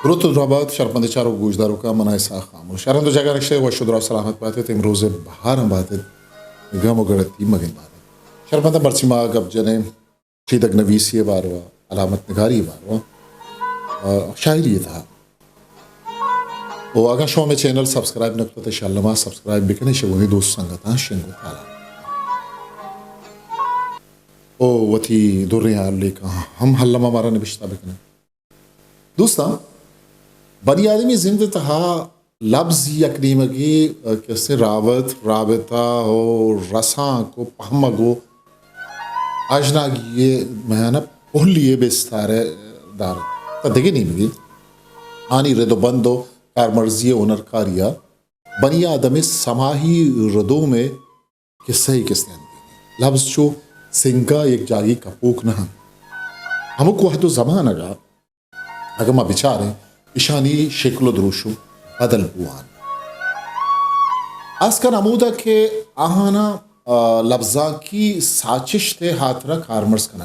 دروت و درہبات شرپندیں چاروک گوشداروکاں، من آں اسحاق خاموش۔ ہر ہند و جاگہ نشتئے وش و دراہ سلامت باتیت، امروز ءِ بہاراں باتیت، گم و گڑتی مگن باتیت۔ شرپنداں مرچی ما گپ جنیں چیدگ نویسی ءِ باروا، علامت نگاری ءِ باروا، آ، شاعری ءِ تہا۔ و اگاں شما مئے چینل سبسکرائب نہ کتگ، تہ شلما سبسکرائب بکنیں، شگونی دوست سنگتاں شنگ و تالان۔ و وتی دریں ہیال لیکاں ہم الما مارا نبشتہ بکنیں۔ دوستاں، بنی آدمی زند ءِ تہا لبز یک نیمگے، آ، کسے رابط، رابطہ و رسانک و پہمگ و آژناگی ءِ میان ءَ پہلی ءِ بستار ءَ دارت۔ تہ دگہ نیمگے آنی رد و بند و کارمرزی ءِ ہنرکاری ءَ بنی آدم ءِ سماہی ردوم ءِ کسہ ءِ کسہ انت۔ لبز چو سنگ ءَ یک جاگہے کپوک نہ انت۔ ہمک وہد و زمانگ ءَ اگاں ما بچاریں، اشانی شکل و دروشم بدل بوان۔ اسکن ہمودا کہ آہاناں، آ، لبزانکی ساچشت ءِ ہاترا کارمرز کنگ۔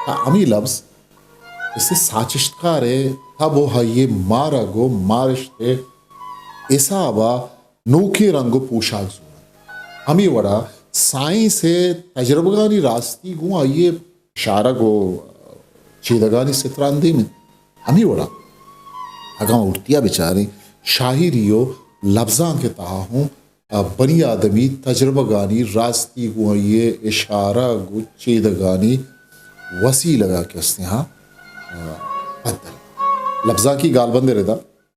تہ ہمے لبز کسے ساچشتکار ءِ تب و آئی ءِ مارگ و مارشت ءِ حساب ءَ نوکیں رنگ و پوشاک زورنت۔ ہمے وڑا سائنس ءِ تجربگانی راستی گوں آئی ءِ اشارگ و چیدگانی ستران دیم انت۔ ہمے وڑا اگاں ہورتیا بچاریں، شاعری و لبزانک ءِ تہا ہوں، آ، بنی آدمی تجربگانی راستی گوں آئی ءِ اشارگ و چیدگانی وسیلگ ءَ کہ استیں ہا، آ، بدل۔ لبزانکی گالبند ءِ ردا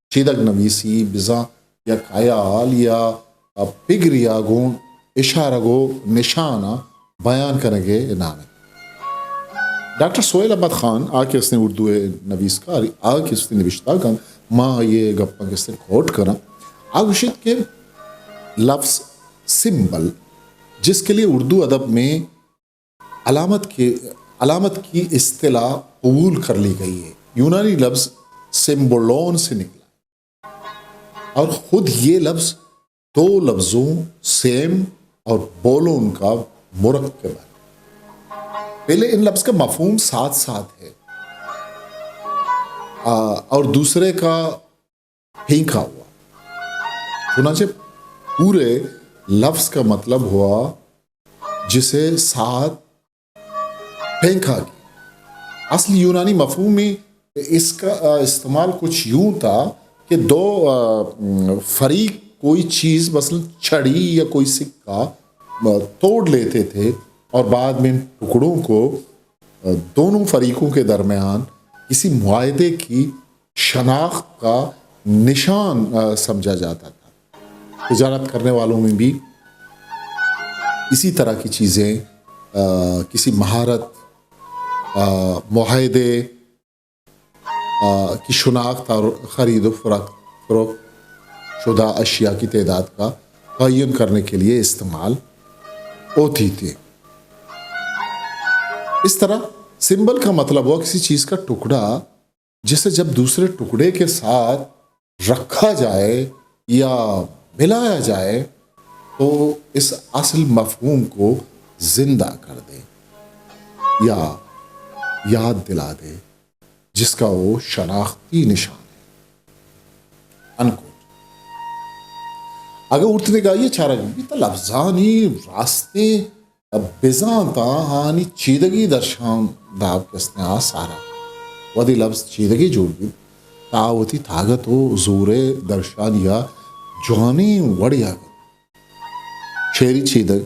چیدگ نویسی بزاں یک ہیال یا پگر یا گوں اشارگ و نشان ءَ بیان کنگ ءِ نام انت۔ ڈاکٹر سہیل احمد خان آ کہ استیں اردو ءِ نویسکار، آ کہ استیں نبشتہ کنت، ما آئی ءِ گپاں کہ استیں کوٹ کناں۔ آ گوشیت کہ لفظ سمبل جس کے لیے اردو ادب میں علامت کے، علامت کی اصطلاح قبول کر لی گئی ہے۔ یونانی لفظ سمبولون سے نکلا ہے اور خود یہ لفظ دو لفظوں سیم اور بولون کا مرکب ہے۔ پہلے ان لفظ کا مفہوم ساتھ ساتھ ہے، آ، اور دوسرے کا پھینکا ہوا۔ چنانچہ پورے لفظ کا مطلب ہوا جسے ساتھ پھینکا گیا۔ اصل یونانی مفہوم میں اس کا، آ، استعمال کچھ یوں تھا کہ دو، آ، م، فریق کوئی چیز، مثلاً چھڑی یا کوئی سکہ، آ، توڑ لیتے تھے اور بعد میں ان ٹکڑوں کو، آ، دونوں فریقوں کے درمیان کسی معاہدے کی شناخت کا نشان، آ، سمجھا جاتا تھا۔ تجارت کرنے والوں میں بھی اسی طرح کی چیزیں، آ، کسی مہارت، آ، معاہدے، آ، کی شناخت اور خرید و فروخت، فروخت شدہ اشیاء کی تعداد کا تعین کرنے کے لیے استعمال ہوتی تھی۔ اس طرح سمبل کا مطلب ہوا کسی چیز کا ٹکڑا جسے جب دوسرے ٹکڑے کے ساتھ رکھا جائے یا ملایا جائے تو اس اصل مفہوم کو زندہ کر دے یا یاد دلا دے، جس کا وہ شناختی نشان ہے۔ انکوٹ۔ اگہ ہورت نگاہی چارگ بیت، لفظانی راستیں بزانت آہانی چیدگی درشان داب کہ استیں آ سارا۔ وہدے لفظ چیدگی جوڑ بیت، تہ آ وتی تاگت و زورے درشانی ء جوانیں وڑے ء کنت۔ شعری چیدگ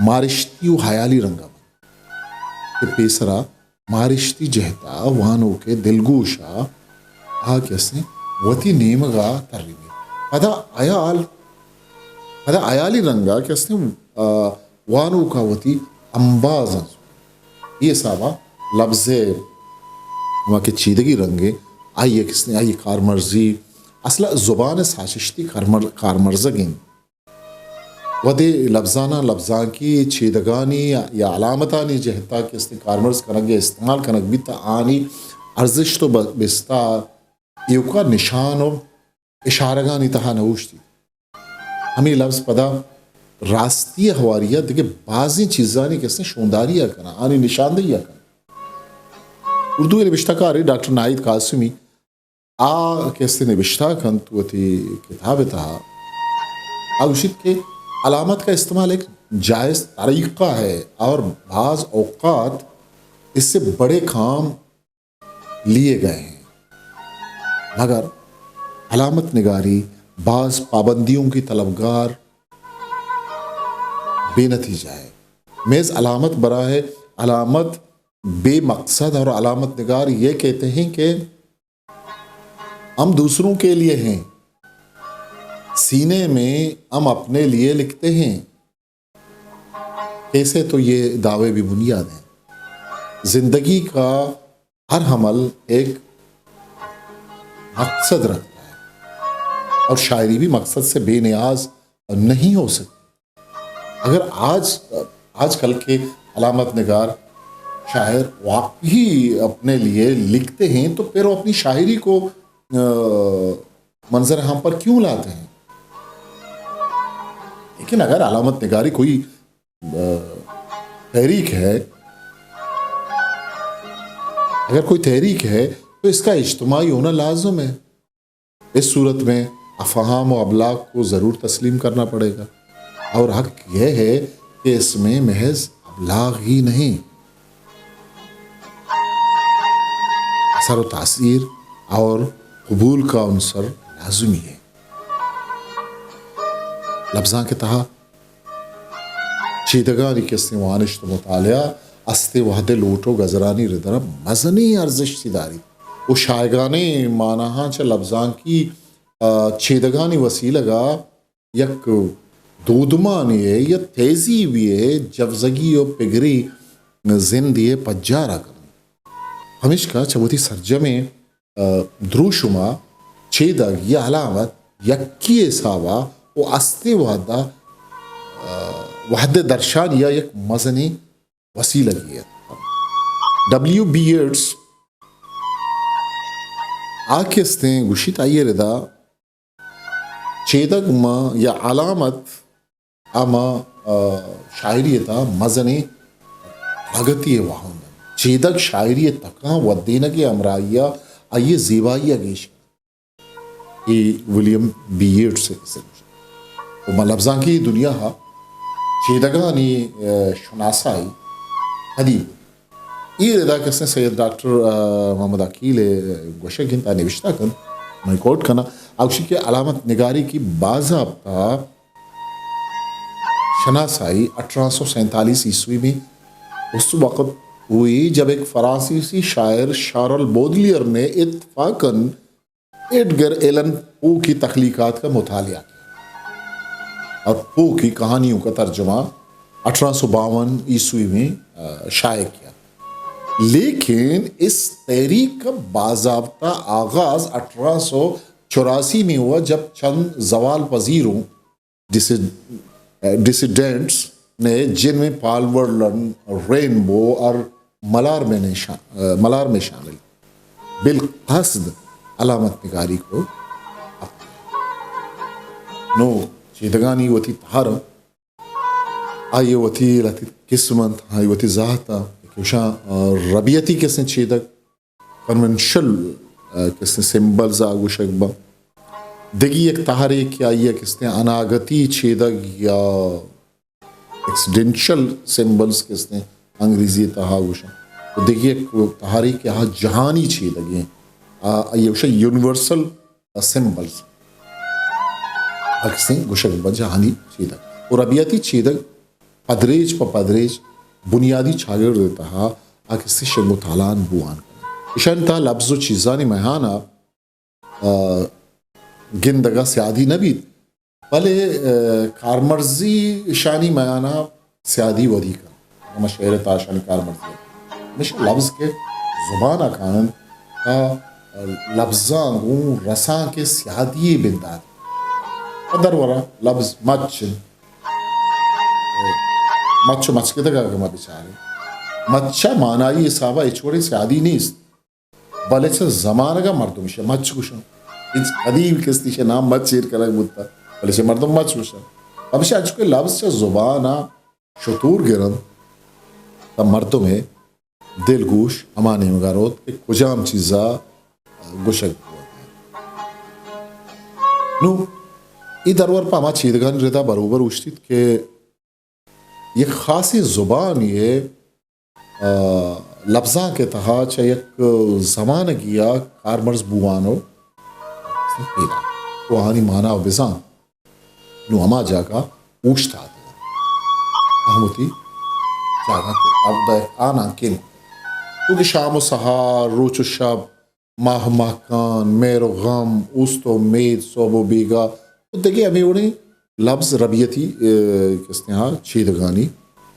مارشتی و ہیالی رنگ ء بنت کہ پیسرا مارشتی جہت ء وانوک ء دلگوش ء آ کہ استیں وتی نیمگ ء ترینیت۔ پدا ہیال، پدا ہیالی رنگ ء کہ استیں، آ، وانوک ء وتی امبازاں زورت۔ اے حساب ء لبز ء ہما کہ چیدگی رنگ ء آئی ء کہ استیں، آئی ء کارمرزی اصل ء زبان ء ساچشتی کارمر-، کارمرزگ انت۔ وہدے لبزاناں لبزانکی چیدگانی یا علامتانی جہت ء کہ استیں کارمرز کنگ ء استعمال کنگ بیت، آنی ارزشت و ب-، بستار ایوکا نشان و اشارگانی تہا نہ اوشتیت۔ ہمے لبز پدا راستی ء ہواری ء دگہ بازیں چیزانی کہ استیں شونداری ء کناں، آنی نشاندہی ء کناں۔ اردو نبشتہ کارے ڈاکٹر ناہید قاسمی آ کہ استے نبشتہ کنت وتی کتاب ءِ تہا، آ گوشیت کہ علامت کا استعمال ایک جائز طریقہ ہے اور بعض اوقات اس سے بڑے کام لیے گئے ہیں، مگر علامت نگاری بعض پابندیوں کی طلبگار بے نتیجہ ہے۔ محض علامت برا ہے، علامت بے مقصد اور علامت نگار یہ کہتے ہیں کہ ہم دوسروں کے لیے ہیں، سینے میں ہم اپنے لیے لکھتے ہیں۔ ایسے تو یہ دعوے بے بنیاد ہیں۔ زندگی کا ہر عمل ایک مقصد رکھتا ہے اور شاعری بھی مقصد سے بے نیاز نہیں ہو سکتی۔ اگر آج، آج کل کے علامت نگار شاعر واقعی اپنے لیے لکھتے ہیں تو پھر وہ اپنی شاعری کو، آ، منظر عام پر کیوں لاتے ہیں؟ لیکن اگر علامت نگاری کوئی، آ، تحریک ہے، اگر کوئی تحریک ہے تو اس کا اجتماعی ہونا لازم ہے۔ اس صورت میں افہام و ابلاغ کو ضرور تسلیم کرنا پڑے گا اور حق یہ ہے کہ اس میں محض ابلاغ ہی نہیں، اثر و تاثیر اور قبول کا عنصر لازمی ہے۔ لبزانک ءِ تہا چیدگانی کہ استیں وانشت و مطالعہ است ءِ وہد ءِ لوٹ و گزرانی ردرا مزنیں ارزشتے داریت و شایگانیں ماناہاں چہ لبزانکی، آ، چیدگانی وسیلگ ءَ یک دودمانے ءِ یا تہذیبے ءِ جوزگی و پگری زندے ءِ پجار ءَ کنت۔ پمیشکا چہ وتی سرجمیں، آ، دروشم ءَ چیدگ یا علامت یکے ءِ حساب ءَ و است ءِ وہد ءَ، آ، وہد ءِ درشانی ءَ یک مزنیں وسیلگے ات۔ ڈبلیو بی یئیٹس آ کہ استیں گوشیت، آئی ءِ ردا چیدگ ما یا علامت ہما، آ، شاعری ءِ تہا مزنیں پرگتی ءِ واہند انت۔ چیدگ شاعری ءِ تکاں ودینگ ءِ ہمراہی ءَ آئی ءِ زیبائی ءَ گیش کنت۔ اے ولیم بی یئیٹس ءِ کسہ گوشت۔ و ما لبزانکی دنیا ءَ چیدگانی، آ، شناسائی ادیب۔ اے ردا کسیں سید ڈاکٹر، آ، محمد عقیل ءِ گوشگ انت، آ نوشتہ کنت، من کوٹ کناں۔ آ گوشی کہ علامت نگاری کی باضابطہ شناسائی اٹھارہ سو سینتالیس عیسوی میں اس وقت ہوئی جب ایک فرانسیسی شاعر شارل بودلیئر نے اتفاقاً ایڈگر ایلن پو کی تخلیقات کا مطالعہ کیا اور پو کی کہانیوں کا ترجمہ اٹھارہ سو باون عیسوی میں، آ، شائع کیا۔ لیکن اس تحریک کا باضابطہ آغاز اٹھارہ سو چوراسی میں ہوا، جب چند زوال پذیروں ڈسی-، ڈسیڈنٹس نے، جن میں پال ورلن، رینبو اور ملار میں نے شا-، ملار میں شامل، بالقصد علامت نگاری کو اپنایا۔ نو چیدگانی وتی تہر، آئی وتی لہتے قسم انت، آئی وتی ذات انت۔ کہ گوشاں، آ، ربیتی کسیں چیدگ، کنونشل، آ، کسیں سمبلز آ گوشگ بنت۔ دگی یک تہرے کہ آئی ءَ کسیں اناگتی چیدگ یا ایکسیڈنشل سمبلز کسیں انگریزی ءِ تہا گوشاں۔ و دگی یک تہرے کہ آ جہانی چیدگیں، آ، آئی ءَ گوشاں یونیورسل سمبلز۔ آ کسیں گوشگ بنت جہانی چیدگ۔ و ربیتی چیدگ پدریچ پہ پدریچ بنیادی چاگرد ءِ تہا آ کسیں شنگ و تالان بوان کنت۔ ایشانی تہا لبز و چیزانی میان ءَ، آ، گندگ ءَ سیادی نہ بیت، بلے، آ، کارمرزی ایشانی میان ءَ سیادی ودی کنت۔ ہما شعر ءِ تہا ایشانی کارمرزی انت۔ ہمیشہ لبز کہ زبان ءَ کاینت، آ، لبزاں گوں رسانک ءِ سیادی ءِ بندات۔ پہ درورا لبز مچ انت۔ مچ و مچکدگ ءَ اگہ ما بچاریں، مچ ءَ مانائی حساب ءَ ہچ وڑیں سیادی نیست، بلے چہ زمانگ ءَ مردم ایشی ءَ مچ گوشنت۔ ہچ کدی کس ایشی ءِ نام مچ ایر کنگ بوتگ، بلے چہ مردم مچ گوشنت۔ ہمیشہ انچو کہ لبز چہ زبان ءَ شتور گرنت، تہ مردم ءِ دلگوش ہما نیمگا روت کہ کجام چیزا گوشگ بوگ ء انت۔ نوں اے درور پہ ہما چیدگانی ردا بروبر اوشتیت کہ یک خاصیں زبانے ء، آ، لبزانک ء تہا چہ یک زمانگے ء کارمرز بوان و پیدا و آہانی مانا و بزان نوں ہما جاگہ اوشتاتگ انت۔ ہم وتی جاگہ ء آناں کن، چونکہ شام و سہار، روچ و شپ، ماہ و ماہکان، مہر و غم، اوست و امید، سہب و بیگاہ و دگہ ہمے وڑیں لبز ربیتی، اے، کستیں ہا چیدگانی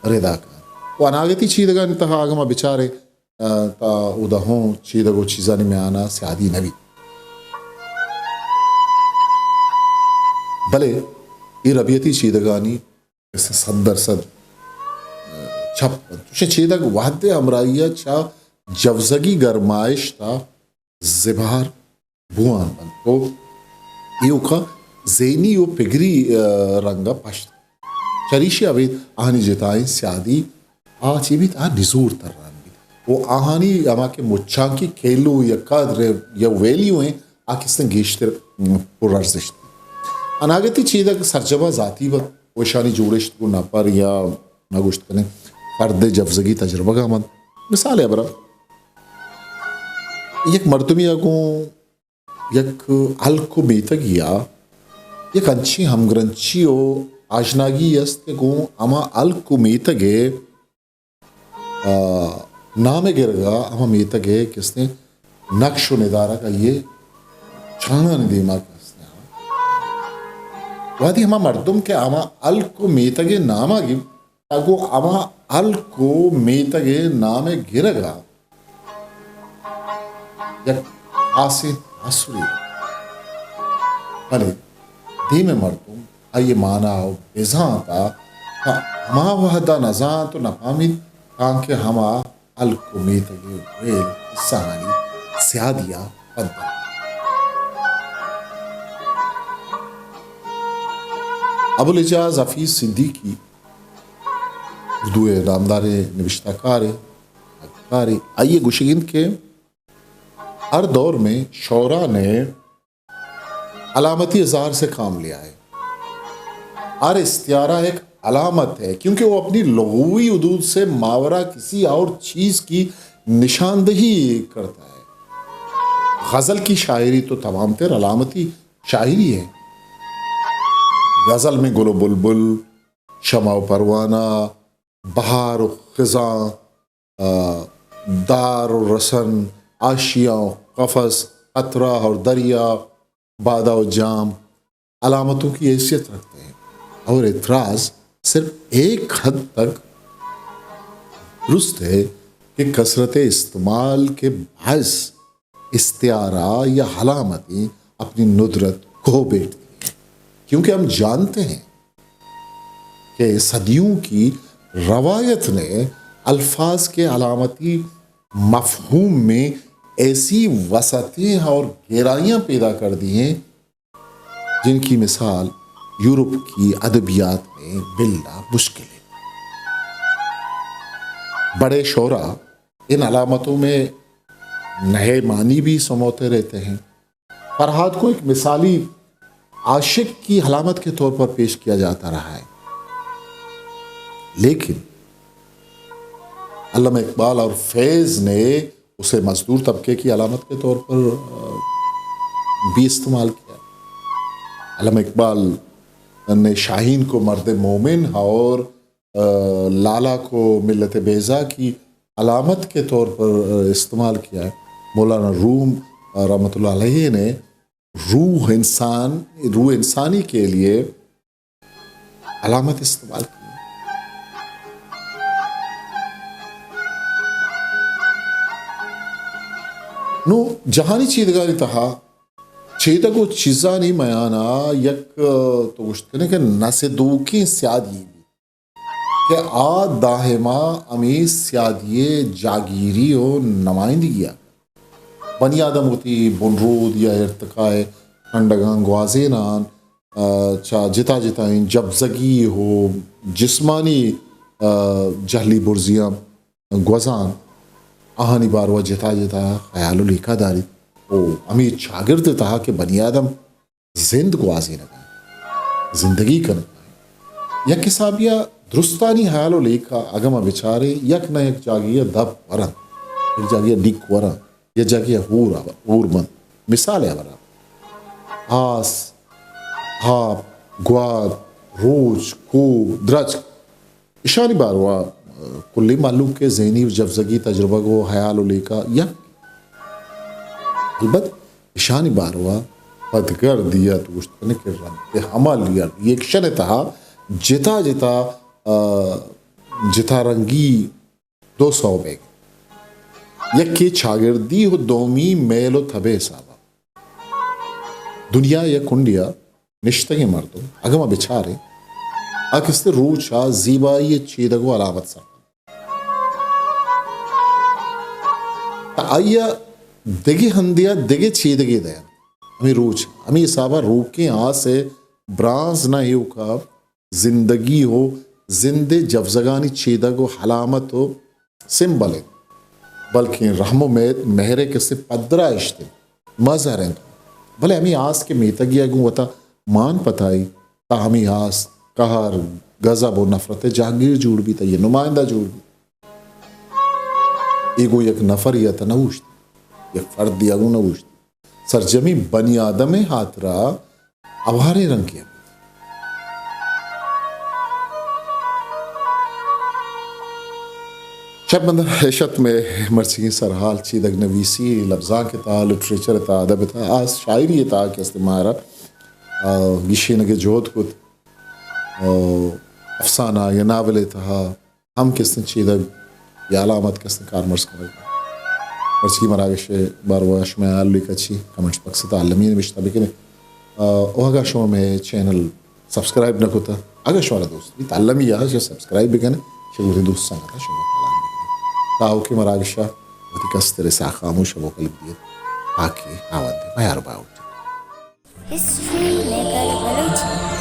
ردا کنت۔ و اناگتی چیدگانی تہا اگاں ما بچاریں، اے، تا اودا ہوں چیدگ و چیزانی میانا سیادی نہ بیت۔ بلے اے ربیتی چیدگانی کسے صد درصد چپ انت۔ چوشیں چیدگ وہدے ہمراہی ء چہ جوزگی گرمائش تا زبہر بوان بنت و ایوکا ذہنی و پگری، آ، رنگ ء پشت۔ چریشی ء ابید آہانی جتائیں سیادی آ چی بیت، آ نزور تران بیت و آہانی ہما کہ مچانکی کیلو یا قدر یا ویلیو ہیں، آ کستیں گیشتر، م، پر ارزشت بیت۔ اناگتی چیدگ سرجما ذاتی بنت و اشانی جوڑشت گوں نپر یا ما گوشت کنیں فرد جوزگی تجربگاں بنت۔ مثال ء ہبرا یک مردمی ء گوں یک ہلک و میتگی ء یک انچیں ہمگرنچی و آژناگی است کہ گوں ہما ہلک و میتگ ء، آ، نام ء گرگ ء ہما میتگ ء کستیں نقش و ندارگ آئی ء چانانی دیما کستیں۔ وہدی ہما مردم کہ ہما ہلک و میتگ ء نام ء گیپت، تاں گوں ہما ہلک و میتگ ء نام ء گرگ ء یک خاصیں تاثرے۔ بلے دیم ء مردم آئی ء مانا و بزانت ء تاں ہما وہد ء نزانت و نپامیت تانکہ ہما ہلک و میتگ ء ویل کسہانی سیادی ء پد بنت۔ ابوالاعجاز حفیظ صدیقی اردو ء نامداریں نبشتہ کارے، کارے، آئی ء گوشگ انت کہ ہر دور میں شعرا نے علامتی اظہار سے کام لیا ہے۔ ہر استعارہ ایک علامت ہے، کیونکہ وہ اپنی لغوی حدود سے ماورا کسی اور چیز کی نشاندہی کرتا ہے۔ غزل کی شاعری تو تمام تر علامتی شاعری ہے۔ غزل میں گل و بلبل، شمع و پروانہ، بہار و خزاں، آ، دار و رسن، آشیاں و قفس، قطرہ اور دریا، بادہ و جام علامتوں کی حیثیت رکھتے ہیں اور اعتراض صرف ایک حد تک درست ہے کہ کثرت استعمال کے باعث استعارہ یا علامتیں اپنی ندرت کھو بیٹھتی ہیں، کیونکہ ہم جانتے ہیں کہ صدیوں کی روایت نے الفاظ کے علامتی مفہوم میں ایسی وسعتیں اور گہرائیاں پیدا کر دی ہیں جن کی مثال یورپ کی ادبیات میں ملنا مشکل ہے۔ بڑے شعراء ان علامتوں میں نئے معنی بھی سموتے رہتے ہیں۔ فرہاد کو ایک مثالی عاشق کی علامت کے طور پر پیش کیا جاتا رہا ہے، لیکن علامہ اقبال اور فیض نے اسے مزدور طبقے کی علامت کے طور پر، آ، بھی استعمال کیا۔ علامہ اقبال نے شاہین کو مرد مومن اور، آ، لالا کو ملت بیضا کی علامت کے طور پر، آ، استعمال کیا ہے۔ مولانا روم، آ، رحمۃ اللہ علیہ نے روح انسان، روح انسانی کے لیے علامت استعمال کی۔ نوں جہانی چیدگانی تہا چیدگ و چیزانی میانا یک، تو گوشت کنے کہ نسدوکیں سیادی بیت کہ آ دائما ہمے سیادی جاگیری و نمائندگی ء بنی آدم وتی بنرود یا ارتقاء کنڈگاں گوازینان، آ، چہ جتا جتائیں جبزگی و جسمانی، آ، جہلی برزیاں گوزان آہانی باروا جتا جتا خیال و لیکہ داریت و ہمے چاگرد ء تہا کہ بنی آدم زند گوازینگ ء انت، زندگی کنگ ء انت۔ یک حسابی ء درستانی حیال و لیکہ اگاں ما بچاریں، یک نہ یک جاگہے ء دپ ورنت، یک جاگہے ء ڈیک ورنت، یک جاگہے ء ہور، ہور بنت۔ مثال ء ہبرا آس، آپ، گوات، روچ، کوہ، درچک، اشانی باروا، ء، کلیں مہلوک ء ذہنی و جفزگی تجربگ و حیال و لیکہ یک۔ البت اشانی باروا پدگردی ات گوشت کنیں کہ رد عمل یا ری ایکشن ء تہا جتا جتا، ء، جتا رنگی دو سوبیگ۔ یکے چاگردی و دومی میل و تب ء حسابا۔ دنیا یک کنڈیا نشتگیں مردم، اگاں ما بچاریں، آ کستے روچ ء زیبائی ء چیدگ و علامت سر کنت۔ تہ آئی ء دگہ ہندے ء دگہ چیدگے دئینت۔ ہمے روچ، ہمے حساب ء روکیں آس ء برانز نہ ایوک ء زندگی و زند ء جفزگانی چیدگ و علامت و سمبل انت، بلکیں رحم و مہ-، مہر ء کسے پدرا اشت انت، مظہر انت۔ بلے ہمے آس کہ میتگی ء گوں وتا مان پتائی، تہ ہمے آس قہر، غضب و نفرت ء جہگیر جوڑ بیت، آئی ء نمائندہ جوڑ بیت۔ اے گوں یک نفرے ء تہ نہ اوشت، یک فردے ء گوں نہ اوشت۔ سرجمیں بنی آدم ء ہاترا اواریں رنگے ء بوت۔ شپ بندہ، اش ات مئے مرچیگیں سرحال، چیدگ نویسی، لبزانک ء تہا، لٹریچر ء تہا، ادب ء تہا، آ شاعری ء تہا کہ است مارا، آ، گیشینگ ء جہد کت، آ، افسانہ یا ناول ء تہا، ہم کستیں چیدگ یا علامت کستیں کارمرز کنگ۔ مرچی مراگش ء باروا شمئے حال لیکہ چی؟ کمنٹ باکس ء تہا المی نبشتہ بکنے۔ آ، و اگاں شما مئے چینل سبسکرائب نہ کتہ، اگاں شمارا دوست بیت، المی آ شما سبسکرائب بکنے، شگوریں دوست سنگتاں شما پالان بکنے۔ تاوکیں مراگش ء وتی کستر ء ساہ خاموش ء موکل بدیت۔ پاکی آوندے میار باوٹ۔ ہسٹری میکر بلوچی۔